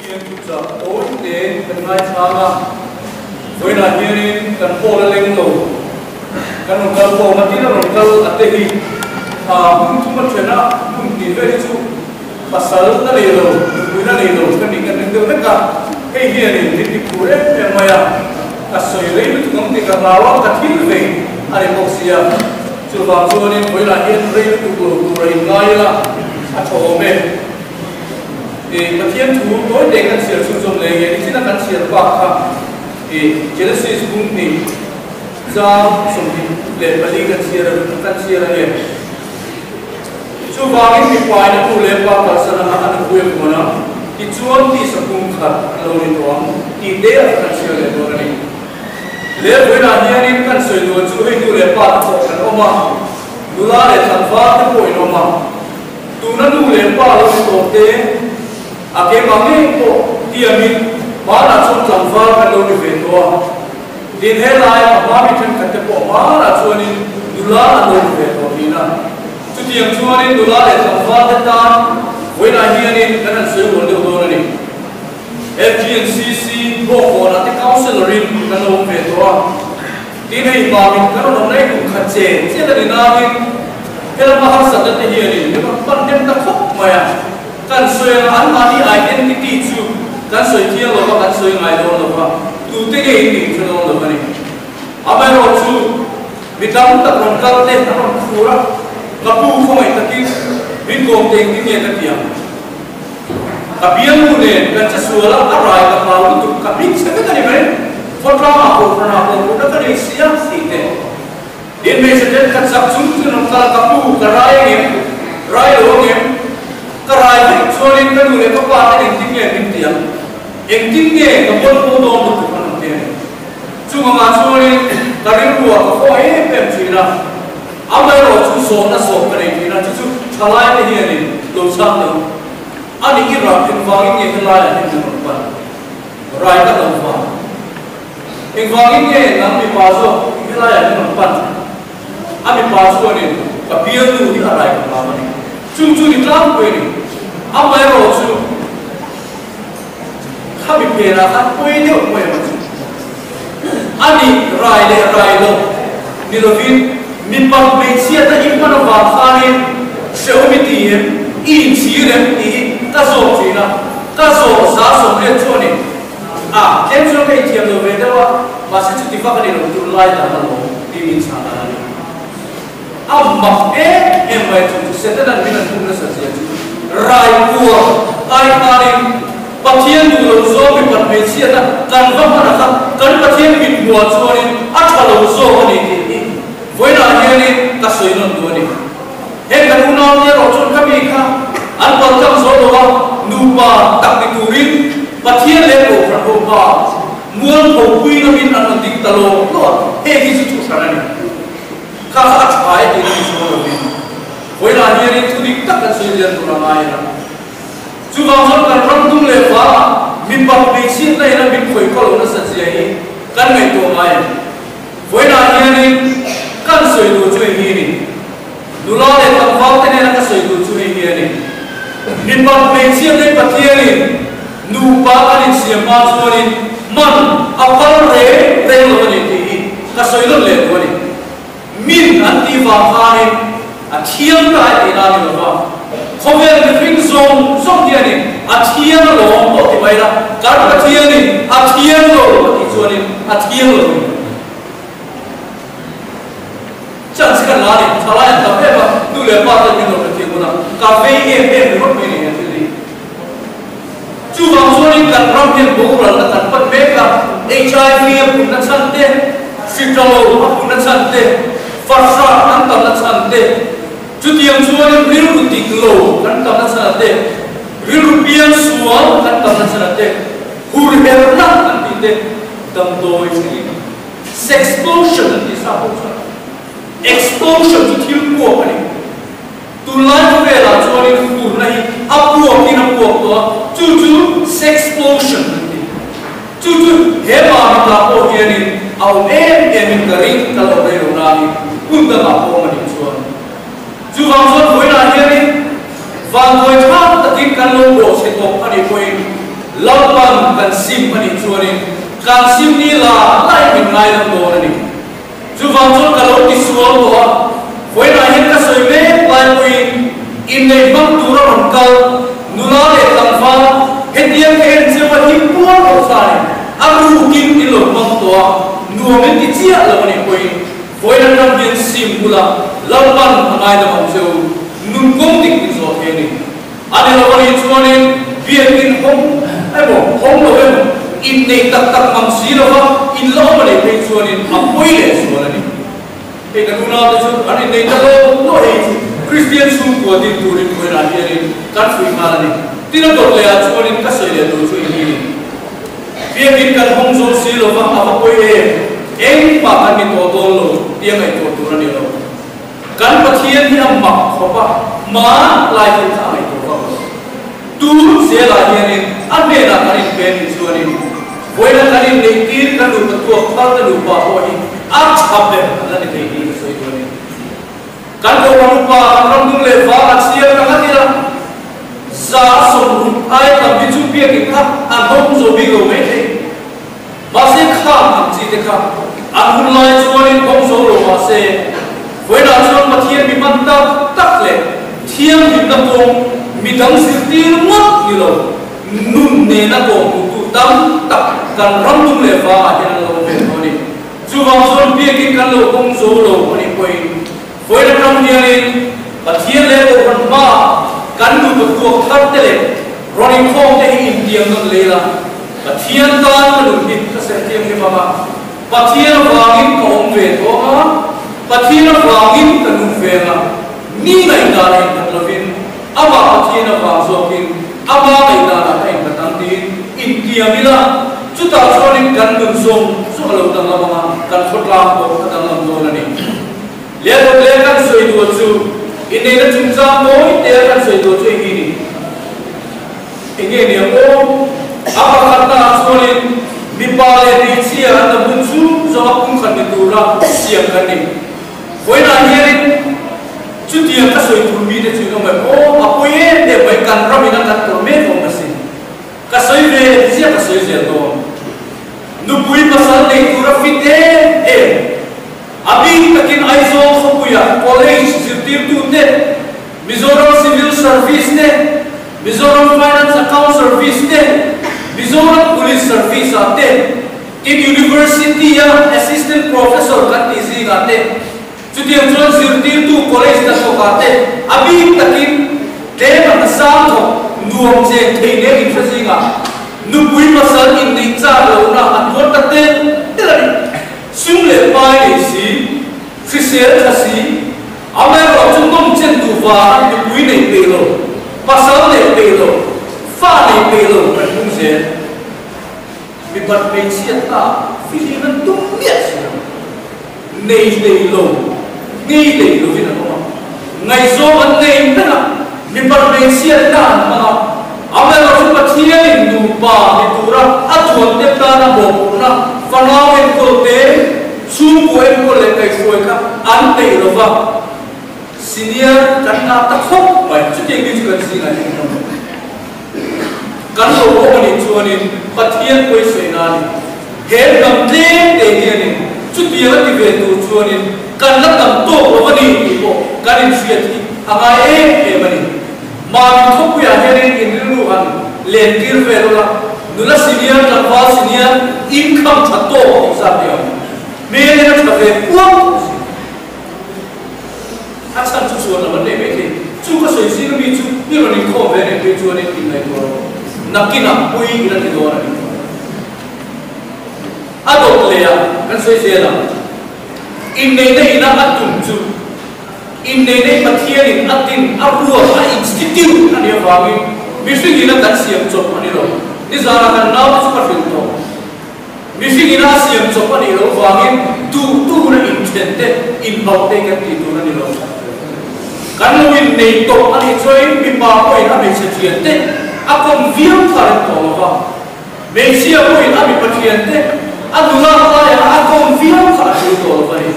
Pathian thuchah tawi te kan ngaichhang a, vawiinah hianin kan hall a leng lo, kan rawn kal khawm a, tin a rawn kal a te hi hmun thum a then a, hmun hnih vel hi chu pasal na nei lo, nupui na nei lo ka nih kan ring deuh vek a, hei hianin min ti phur em em mai a, ka sawi rei lutuk ang tih ka hlau a, ka thil vei a ni bawk sia, chuvang chuanin vawiinah hian rei lutuk lo tur a inngai ila a tha awm e. I Pathian thu tawi te kan chhiar chhunzawm leh nge nichina kan chhiar bak kha i Genesis bung hnih chang 24 kan chhiar kan chhiar a nge. Chuvangin mipaina nu leh pa kalsan anga a nupui a kuan a, tichuan tisa kum khat an lo ni tawh ang tih te a kan chhiar leh dawn a ni. Leh vawiinah hianin kan sawi dawn chu hei nu leh pa te pawh kan awm a, nula leh tlangval te pawh in awm a. Tuna nu leh pa lo ni tawh te, a keimah ngei pawh tiamin hmanah chuan tlangval kan lo ni ve tawh a. Tin helai a hma mi thenkhat te pawh hmanah chuanin nula an lo ni ve tawh thin a. Chutiang chuanin nula leh tlangval te tan vawiinah hianin kan han sawi uar deuh dawn a ni. FGNCC Bawkkawnah te Councillor in kan lo awm ve tawh a. Tin hei hmamin kan rawn awm lai kum khat che chiat a ni nain helama harsatna te hianin min rawn pan hnem ta khawp mai a. Kan sawi anga anmahni identity chu kan sawi thiang lo va, kan sawi ngai dawn lo va, tute nge in tih hre dawn lo va ni. Amaherawhchu mi tam tak rawn kal te an rawn khur a, ka pu khawngaih takin min kawm te engtin nge ka ti ang? Ka bialnu nen kan che sual a, a rai ka hlau lutuk, ka hming chhe vek a ni mai. Khawtlangah kohhranah kohhranna ka nei sia tih te. Tin hmeichhe then khat chak chung chuan rawn kal, ka pu, ka rai ang em? Rai lo ang em? Ka rai vek chuanin ka nu leh ka pa ten engtin nge min ti ang? Engtin nge ka pawn pawh dawn lutuk an rawn ti a ni. Chung angah chuanin ka rilruah ka khaw em em thin a. Amaherawh chu zawhna zawh ka nei thin a, chu chu thalai te hianin lo chhang lo a ni. I ram engvangin nge helaiah hian min rawn pan? Rai ka lo vang. Engvangin nge nang mipa zawk helaiah min rawn pan? A mipa chuanin ka bialnu hi a rai ka hlau a ni. Chung chu ni tlangpui a ni. Amaherawh chu khami phenah khan pawi deuh pawi ang chu. A ni rai leh rai lo ni lovin mipa hmeichhiatna i hman avang khanin hrehawm i ti em, i inchhir em tih hi ka zawk thin a, ka zawh za 80 chuanin a tlem chuan ka inthiam lo ve deuh a, mahse chuti vak a ni lo tunlai dan alawm tih min chhan dan a ni. A mak em em mai chu chu Setanan min an hmuh nasa zia chu rai kuar ai khanin Pathian duh lo zawng mipat hmeichhiatna kan va hman a kha kan Pathian mit hmuah chuanin a tha lo zawk a ni tih hi vawiinah hianin ka sawi nawn duh a ni. Heng kan unaute erawh chuan ka mi kha an paltlang zo lo a, nupa tak ni turin Pathian leh Kohhran ho pa mualpho pui ngawin an rawn ding ta lo lo a, heng hi chu thuhran a ni. Kha kha a tha e tiin a ni chuang lovin vawiinah hianin thu dik tak kan sawi lian tur a ngai a. Chuvang chuan kan ram tum leh vangah mipat hmeichhiatna ina min khawih khaw lo nasa zia hi kan ngaihtuah ngai a ni. Vawiinah hianin kan sawi duh chu hei hi a ni. Nula leh tlangval te hnena ka sawi duh chu hei hi a ni. Mipat hmeichhiatna hi Pathianin nupa kan insiam hma chuanin man a phal reng reng lo a ni tih hi ka sawi lawt leh duh a ni. Min an tih vang khanin a thiam ta e tih na ni lova, khawvel mihring zawng zawng hianin a thiam alawm pawh ti mai la, kan Pathianin a thiam lo a tih chuanin a thiam lo a ni. Chance kan la a ni, thalai an tam em a, nu leh pa ten min rawn la thiam hun a, ka vei em em ringawt mai ni he thil hi. Chuvang chuanin kan ram hian boralna kan pan mek a, HIV a punna chhan te, hritalo a punna chhan te, fahrah an tamna chhan te, chutiang chuanin rilru dik lo kan tamna chhan te, rilru piang sual kan tamna chhan te, hurherna an tih te, damdawi thlengin sexplosion an tih sa pawh chuan explosion chu thil puak a ni. Tunlai khawvelah chuanin furna hi a puakin a puak tawh a, chu chu sexplosion an ti. Chu chu he Mamita pawh hianin a awm em emin ka ring ka lo rei lo nain hmun dangah pawh awm a nih chuan. Chuvang chuan vawiinah hianin vanduai thlak takin kan lo bawhchhe tawh a nih pawhin Lalpan kan sim a nih chuanin kan sim ni la lain min ngaidam dawn a ni. Chuvang chuan ka lo ti sual tawh a, vawiinah hian ka sawi mek lai pawhin inneih hmang tura rawn kal nula leh tlangval hetiang ka en cheu a him puar lo khanin a rukin in lo hmang tawh a, nuam in ti chiah lo a nih pawhin vawiin atang hian sim bula Lalpan a ngaidam ang cheu nun kawng dik in zawh thei a ni. A ni lo a nih chuanin biakin hawng emaw hawng lo emaw inneih tak tak mang si lova in la awm a nih phei chuanin a pawi leh zual a ni. Hei kan unaute chu an inneih ta lo lo hei chu Kristian chhungkua din turin vawiinah hianin kan fuih nghal a ni. Tin a dawt lehah chuanin ka sawi leh tur chu i ni. Biakin kan hawng zo si lova a va pawi em? Engmah kan ni tawh dawn lo tia ngaihtuah tur a ni lo. Kan Pathian hi a mak khawp a, hma lai thil kha a ngaihtuah vak lo. Tun zelah hianin a hnenah kan inpe nih chuanin vawiina kan inneih tir kan nupa tuak thar te nupa pawh hi a tha ber an la ni thei tih ka sawi duh a ni. Kan kohhran upa kan ram dung leh vang a chhiar ta ngat ila, 160 ai tam hi chu biakin kha an hawng zo bik lo mai thei. Mahse khang ang chi te kha an hun lai chuanin kawng zo lo mahse vawiinah chuan Pathian mi hman tak tak leh thianghlimna kawng midang zirtir ngawt ni lo nun nena kawng duhtu tam tak kan ram lung leh vangah hian an lo awm ve tawh a ni. Chuvang chuan biakin kan lo kawng zo lo a nih pawhin vawiin atang hianin Pathian leh Kohhran hmaah kan nupa tuak thar te leh rawn inkhawm te hi intiam nawn lei la. Pathian tan ka nun hi ka serh thianghlim ang a, Pathian avangin ka awm ve tawh ang a, Pathian avangin ka nung ve ang a, mi ngaihdan a innghat lovin, amah Pathian avang zawkin ama ngaihdanah ka innghat ang tiin intiam ila, chutah chuanin kan nun zawng zawng a lo danglam ang a, kan khawtlang pawh a danglam dawn a ni. Lehkhat leh kan sawi duh chu, inneihna chungchang mawi tea kan sawi duh chu eng hi ni? Enge nia aw? A pakhatna ah chuanin mipa leh hmeichhia an la hmun chu zawng a pumkhat ni tura siam kan ni. Vawiinah hianin chutiang ka sawi tur mite chu in awm em aw? A pawi em em mai kan ram in a kan tawrh mek awm asin. Ka sawi ve ziah ka sawi zel dawn. Nupui pasal nei tura fit em em. A bik takin Aizawl khawpuia college zirtirtute, Mizoram Civil Service te, Mizoram Finance Account Service te, Mizoram Police Service ah te, tin University-a Assistant Professor kan tih zingah te, chutiang chuan zirtirtu college hnathawk ah te a bik takin tlem a hna sang thawk nuam cheng thei nen inhre zingah nupui pasal inneih chak lohna a hnuar ta tel tel a ni. Sum leh pai nei si, hrisel tha si, amaherawh chu nawm chen duh vanga nupui nei peih lo, pasal nei peih lo, fa nei peih lo kan hmung zel. Mipat hmeichhia ta fihlim an tum miah si lo. Nei nei lo, ngei nei lovin an awm a, ngaihzawng an nei vek a, mipat hmeichhia ta an hmang a, amaherawh chu Pathianin nupa ni tura a duan te tana mawhphurhna fanau enkawl te, chhungkaw enkawl leh kaihhruai kha an peih lo va, senior kan ngah ta khawp mai. Chutiang mi chu kan zingah hian kan awm lo. Kan lo awm a nih chuanin Pathian pawisawi nanin he hnam tlem te hianin chutiang a ti ve tur chuanin kan la tam tawk lo a ni tih pawh kan inhriat hi a ngai em em a ni. Mami khawpuiah hianin in rilru han len tir vel ula, nula senior, tlangval senior, income tha tawk tih zat ni ang. Hmel in a tha ve kuau tawh si. A chhan chu chuan lam an nei mai thei. Chu ka sawi zing ami chu i rawn inkhawm ve reng phei chuanin inngaihtuah rawh. Nakinah pui in a ti dawn a ni. A dawt leh a, kan sawi zel ang. Inneihna ina a tum chu Inneihna Pathianin a din, a ruat, a institute a nih avangin mihring ina kan siam chawp a ni lo. Nizanah kan naute chu ka hrilh tawh. Mihring ina a siam chawp a nih loh vangin duh tura inthen te, inhauh te kan tih tur a ni lo. Kan lo innei tawh a nih chuanin mipa pawhin a hmeichhe thian te a kawm viau kha rem tawh lo va. Hmeichhia pawhin a mipa thian te a nula laiah a kawm viau kha a tul tawh lo va ni.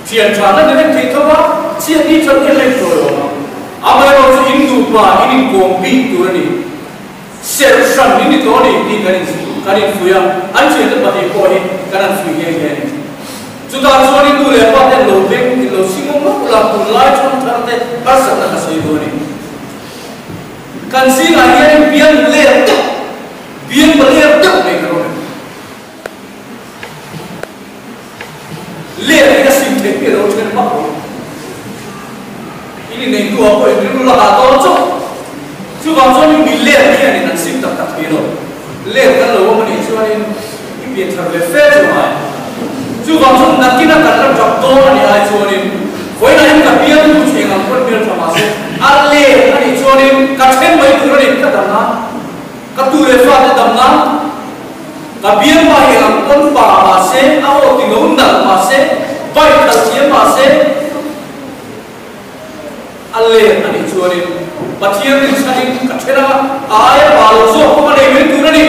Thian tha na ni reng thei tho a, chhiat ni that em em tawi awm ang. Amaherawhchu in nupa in inkawm bik tur a ni. Serh hran in ni tawh a ni tih kan in kan infuih a, an thiante pahnih pawh hi kan han fuih nghe nghe a ni. Chutah chuan in nu leh pa ten lo beng in lo chhing awm hlauh la, tunlai thang thar te harsatna ka sawi dawn a ni. Kan zingah hian bial ler deuh, bial pa ler deuh mai kan awm em? Ler hi ka sim theih miah lo then vak lo. In inneih hnuah pawh in rilru la hah dawn chauh. Chuvang chuan in mi ler hianin an sim tak tak thei lo. Ler kan lo awm a nih chuanin i pian thar ve fe chu ngai. Chuvang chuan nakina kan la tap dawn a nih ai chuanin vawiinah hian ka bialtu chu eng ang pawn hmel tha mahse a ler a nih chuanin ka then mai tur a ni ka dam nan. Ka tu leh fate dam nan. Ka bialpa hi ang pawn pa mahse, a aw ti lo nalh mahse, bike khalh thiam mahse, a len a nih chuanin Pathian rinchhanin ka then anga a aia pa lo zawk pawh a nei mai tur a ni.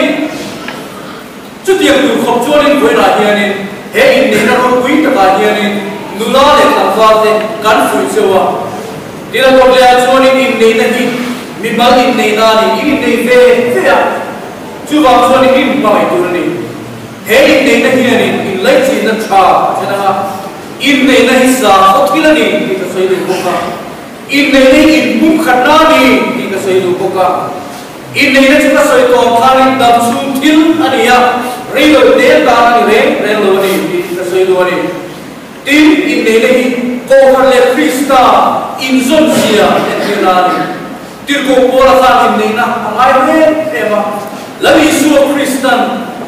Chutiang tur khawp chuanin vawiinah hianin he inneihna ropui takah hianin nula leh tlangval te kan fuih cheu a. Tin a tawp lehah chuanin inneihna hi mimal inneihna a ni, in inneih ve ve a. Chuvang chuan i hlim hmangaih tur a ni. He inneihna hianin inlaichinna tha a thlen ang a, inneihna hi sakhaw thil a ni tih ka sawi duh bawk a, inneihna hi inpumkhatna a ni tih ka sawi duh bawk a. Inneihna chu ka sawi tawh ang khanin damchhung thil a ni a, reilo te tan a ni reng reng lo a ni tih ka sawi duh a ni. Tin, inneihna hi Kohhran leh Krista inzawmzia entirna a ni. Tirhkoh Paula khan inneihna a ngai em em a, Lal Isua Kristan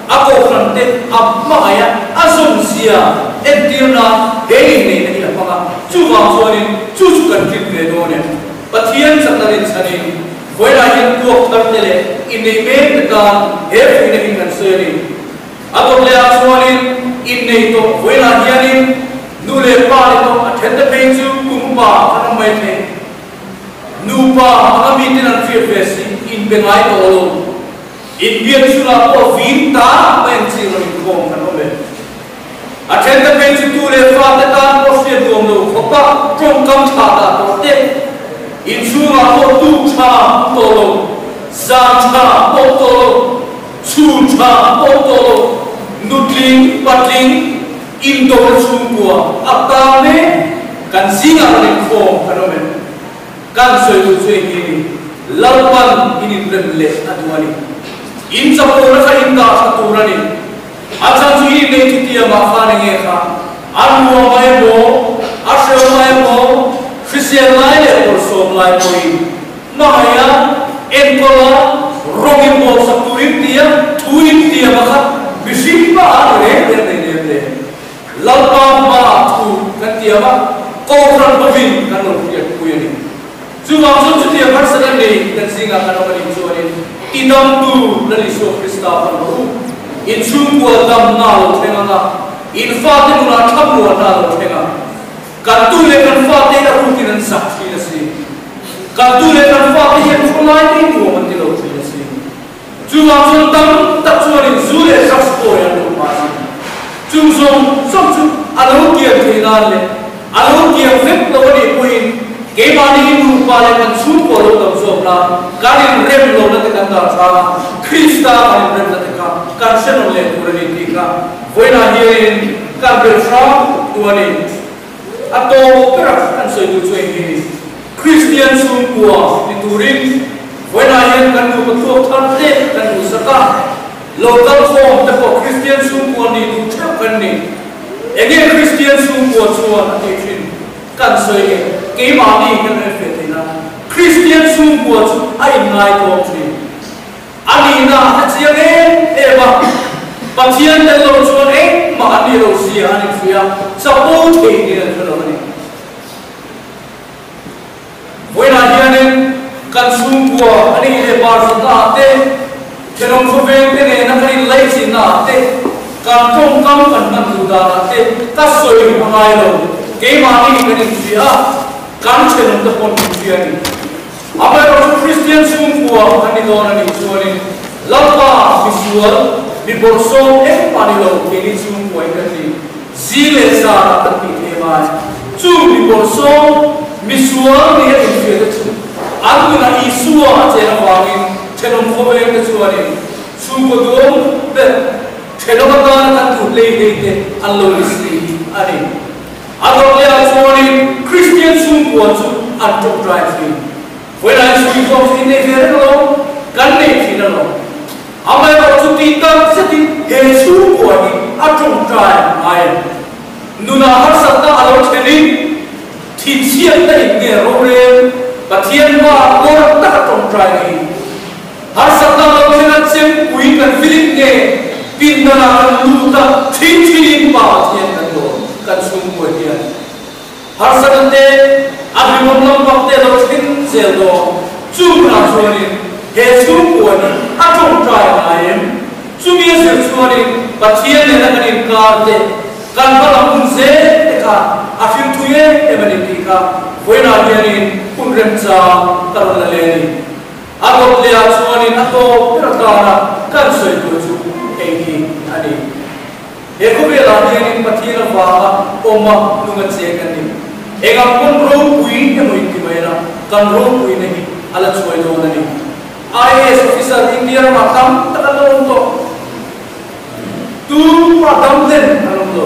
a kohhrante a hmangaih a, a zawmzia entir nan he inneihna hi a hmang a, chuvang chuanin chu chu kan tlin ve dawn em? Pathian chakna rinchhanin vawiinah hian tuak thar te leh inneih mek te tan he fuihna hi kan sawi a ni. A tawp lehah chuanin inneih tawh vawiinah hianin nu leh pa te tawh a then te phei chu kum upa kan awm mai thei. Nupa anga miten an hriat ve si, inbe ngai tawh lo. Inbiak chhungah pawh vin ta mai ang chi rawn inkhawm kan awm e. A thente phei chu tu leh fate tan pawh hriat nuam lo khawpa tawngkam tha dah tawh te, inchhungah pawh tuk tha hmu tawh lo, zan tha pawh tawh lo, chhun tha pawh tawh lo, nutling, patling, Indona chhungkua a ta mek kan zingah rawn inkhawm kan awm em? Kan sawi duh chu eng nge ni? Lalpan in inrem leh a duh a ni. In chapona kha in dah tha tur a ni. A chhan chu in innei thutiamah khan eng nge kha? A nuam a emaw, a hrehawm a emaw, hrisel lai leh bawlhsawm lai pawhin hmangaih a, enkawl a, rawng in bawlsak turin tia thu in tiam a kha mihring hma ah ni reng reng nei nem le. Lalpa hma ah thu kan tiam a, Kohhran hovin kan lo hriatpui a ni. Chuvang chuan chutiang harsatna nei kan zingah kan awm a nih chuanin i damtu Lal Isua Krista pan rawh u. In chhungkua damna a lo thleng ang a, in fate nunah thlamuanna a lo thleng ang. Kan tu leh kan fate a rukin an zak thin a si. Kan tu leh kan fate hian khawlai te nuam an ti lo thin a si. Chuvang chuan tam tak chuanin zu leh drugs pawi an lo hma a si. Chung zawng zawng chu a lo kiam theih nan leh a lo kiam vek lo a nih pawhin keimahni hi nupa leh kan chhungkaw lo dam zawk nan kan inrem lohna te kan dah tha a, Krista kan inremna te kha kan hre nawn leh tur a ni tih kha Vawiinah hianin kan belh hram tu a ni. A tawp ber a kan sawi duh chu eng nge ni? Kristian chhungkua ni turin vawiinah hian kan nupa thuak thar te kan duhsak a, local khawm te pawh Kristian chhungkua ni duh theuh kan ni. Enge Kristian chhungkua chuan a tih thin kan sawi nge? Keimahni kan rel fe theihna Kristian chhungkua chu a inngaitawm thin. A nihna a hre chiang em em a, Pathian tel lo chuan engmah an nih lo zia an inhria a, chapo thei niin an hre lo a ni. Vawiinah hianin kan chhungkua a nih leh barzatna ah te, thenawm khawveng te nena kan inlaichinna ah te, kan tawngkam kan hman duh dan ah te ka sawi a ngai lo, keimahni kan inhria a, kan thenawm te pawh an inhria a ni. Amaherawhchu Kristian chhungkua kan ni dawn a nih chuanin Lalpa misual, mi bawrhsawm engmah ni lo keini chhungkuain kan ni zi leh zarah kan tih thei mai. Chu mi bawrhsawm, misual ni a inhriat te chu an nunah Isua a chen avangin thenawm khawveng te chu. chuanin chhungkaw duhawm ber thenawm atana kan duh hlei hlei te an lo ni si a ni. A dawt leh ah chuanin Kristian chhungkua chu an tawngtai thin. Vawilah chhungkaw chu innei ve reng lo, kan nei thin alawm. Amaherawh chu tih tak zetin he chhungkua hi a tawngtai ngai a ni. Nunah harsatna a lo thlenin thinchhiatna in nge rorel Pathian hmaah kawr taka tawngtai hi harsatna a lo thlen a chempui kan filim nge pindanah kan lut a thinthinin Pa Pathian kan dawn kan chhungkua hian harsatna te a hlimawm lampang te a lo thleng zel dawn chu hunah chuanin he chhungkua hi a tawngtai ngai em? Chumi a zir chuanin Pathian nena kan inkar te, kan hma lam hun zel te kha a hrilh thui em em a ni tih kha vawiinah hianin hun remchang ka rawn la leh a ni. A dawt lehah chuanin a tawp ber atana kan sawi tur chu hei hi a ni. He khawvelah hianin Pathian avanga awma nung a cheng a ni. Eng ang pawn ropui emaw inti mai ila, kan ropuina hi a la chuai dawn a ni. IAS officer India ramah tam tak an lo awm tawh. Tumah dam hlen an awm lo.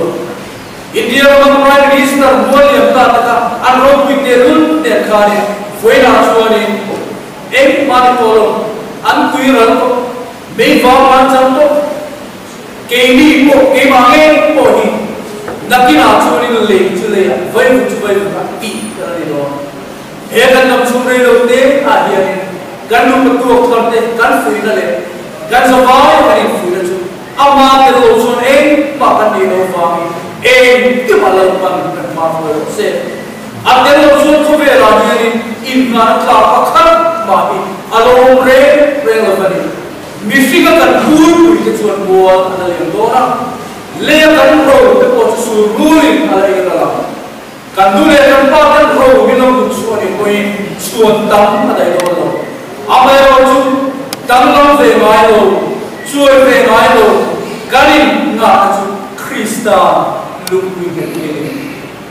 India rama Prime Minister mual liam ta taka an ropui tehlul nen khanin vawiinah chuanin engmah ni tawh lo, an tui ral tawh, mei vang an chang tawh. Keini pawh, keimah ngei pawh hi nakinah chuanin lei chu leiah, vaivut chu vaivutah tih kan a ni dawn. He kan lam chhung rei lo te ah hianin kan nupa tuak thar te kan fuihna leh kan zavai kan infuihna chu ama tel lo chuan engmah kan nih loh vangin engkim a lo pan kan hma hruai rawh se. A tel lo chuan khawvelah hianin inngahna tlak pakhat mah hi a lo awm reng reng lo va ni. Mihringa kan hurpui te chuan mual an la liam dawn a, leia kan ro te pawh chu sur rulin a la ei ral ang. Kan nu leh kan pa ten ro min lo duh chu a ni pawhin chhuan tam a daih dawn lo. Amaherawhchu danglam ve ngai lo, chuai ve ngai lo kan in ngahna chu Krista lungpui nghet hi a ni.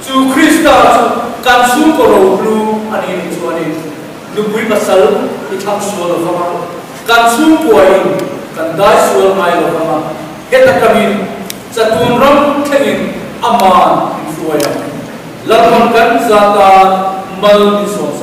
Chu Krista chu kan chhungkaw rohlu a ni nih chuanin nupui pasal i thlang sual lo vang a, kan chhungkuain kan dai sual ngai lo vang a, heta kamin Chatuan ram thlengin aman min hruai ang. Lalpan kan zata mal min sawm sak.